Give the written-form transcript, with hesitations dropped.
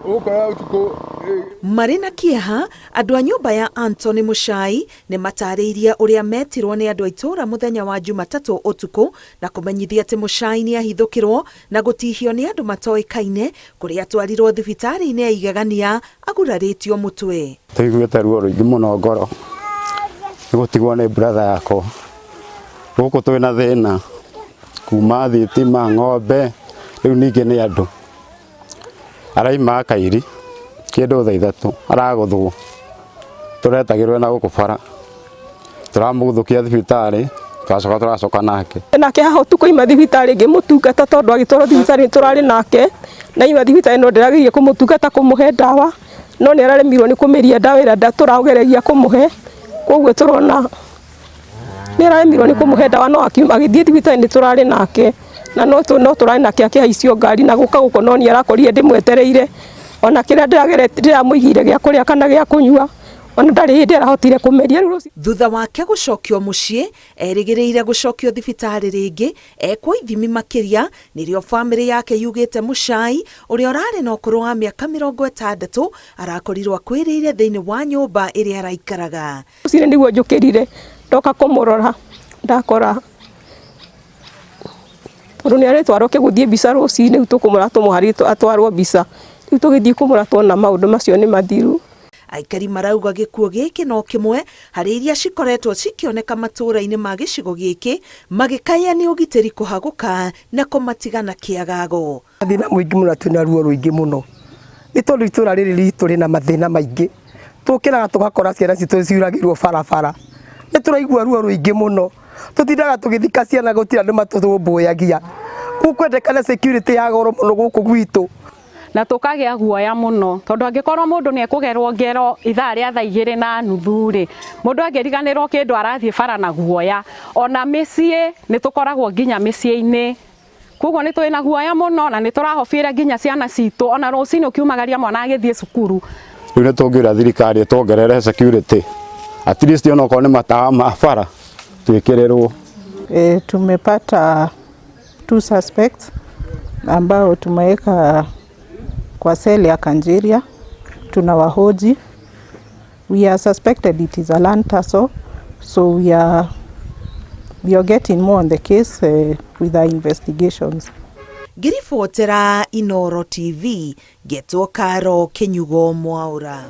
Ũgũkora ũtukũ. Marĩ na kĩeha, andũ a nyũmba ya Anthony Muchai nĩ matarĩirie ũrĩa metirwo nĩ andũ a itũũra mũthenya wa Jumatatũ ũtukũ na kũmenyithia atĩ Muchai nĩ ahithũkĩrwo na gũtihio nĩ andũ matoĩkaine kũrĩa atwarirwo thibitarĩ-inĩ ya Igegania agurarĩtio mũtwe. Tũiguĩte ruo rũingĩ mũno ngoro nĩ gũtigwo nĩ brother yakwa. Gũkũ twĩna thĩna kuma thitima, ng'ombe, rĩu ningĩ nĩ andũ. Araima Kairi kĩndũ thaa 3 aragũthwo, tũretagĩrwo na gũkũ bara, tũramũguthũkia thibitarĩ, tũracoka tũracoka nake. Nake haha ũtukũ ima thibitarĩ ngĩmũtungata tondũ agĩtwarwo thibitarĩ nĩ tũrarĩ nake, na ima thibitarĩ no ndĩrageria kũmũtungata kũmũhe ndawa, no nĩ araremirwo nĩ kũmĩria ndawa ĩrĩa tũrageragia kũmũhe, koguo tũrona nĩ araremirwo nĩ kũmũhe ndawa no agĩthiĩ thibitarĩ nĩ tũrarĩ nake, na no tũrarĩ nake akĩhaicio ngari na gũka gũkũ no niĩ arakorire ndĩmwetereire, ona kĩrĩa ndĩramũigĩire gĩa kũrĩa kana gĩa kũnyua, ona ndarĩ hĩndĩ arahotire kũmeria. Thutha wake gũcokio mũciĩ, erĩgĩrĩire gũcokio thibitarĩ rĩngĩ ekwo ithimi makĩria, nĩrĩo bamĩrĩ yake yugĩte Muchai ũrĩa ũrarĩ na ũkũrũ wa mĩaka 60 arakorirwo akuĩrĩire thĩinĩ wa nyũmba ĩrĩa araikaraga. Rũcinĩ nĩguo njũkĩrire ndoka kũmũrora ndakora tondũ nĩ arĩtwarwo kĩgũthiĩ mbica rũcinĩ, rĩu tũkũmũra tũmũharĩrie atwarwo mbica, rĩu tũgĩthiĩ kũmũra tuona maũndũ macio nĩ mathiru. Aikari marauga gĩkuũ gĩkĩ no kĩmwe harĩ iria cikoretwo cikĩoneka matũũra-inĩ ma gĩcigo gĩkĩ, magĩkaya nĩ ũgitĩri kũhagũka na kũmatiga na kĩagago. Thĩna mũingĩ mũno, twĩna ruo rũingĩ mũno nĩ tondũ itũra rĩrĩ ritũ rĩna mathĩna maingĩ. Tũkĩraga tũgakora ciana citũ ciuragĩrwo barabara, nĩ tũraigua ruo rũingĩ mũno. Tũtindaga tũgĩthika ciana, gũtirĩ andũ matũrũmbũyagia. Gũkwendekana security ya goro mũno gũkũ gwitũ. Na tũkagĩa guoya mũno tondũ angĩkorwo mũndũ nĩ ekũgerwo ngero ithaa rĩa thaa 2:30 rĩ, mũndũ angĩriganĩrwo kĩndũ arathiĩ bara na guoya. Ona mĩciĩ nĩ tũkoragwo nginya mĩciĩ-inĩ, koguo nĩ twĩna guoya mũno na nĩ tũrahobĩra nginya ciana citũ, ona rũcinĩ ũkiumagaria mwana agĩthiĩ cukuru. Rĩu nĩ tũngĩũria thirikari ĩtuongerere security, at least onokorwo nĩ matawa ma bara twĩkĩrĩrwo. Tumepata two suspects ambao tumeweka kwa cell ya Kanjiria, tunawahoji. We are suspected it is a land tussle, so we are getting more on the case with our investigations. Ngĩribotera Inoro TV, ngetwo Karo Kĩnyugo Mwaũra.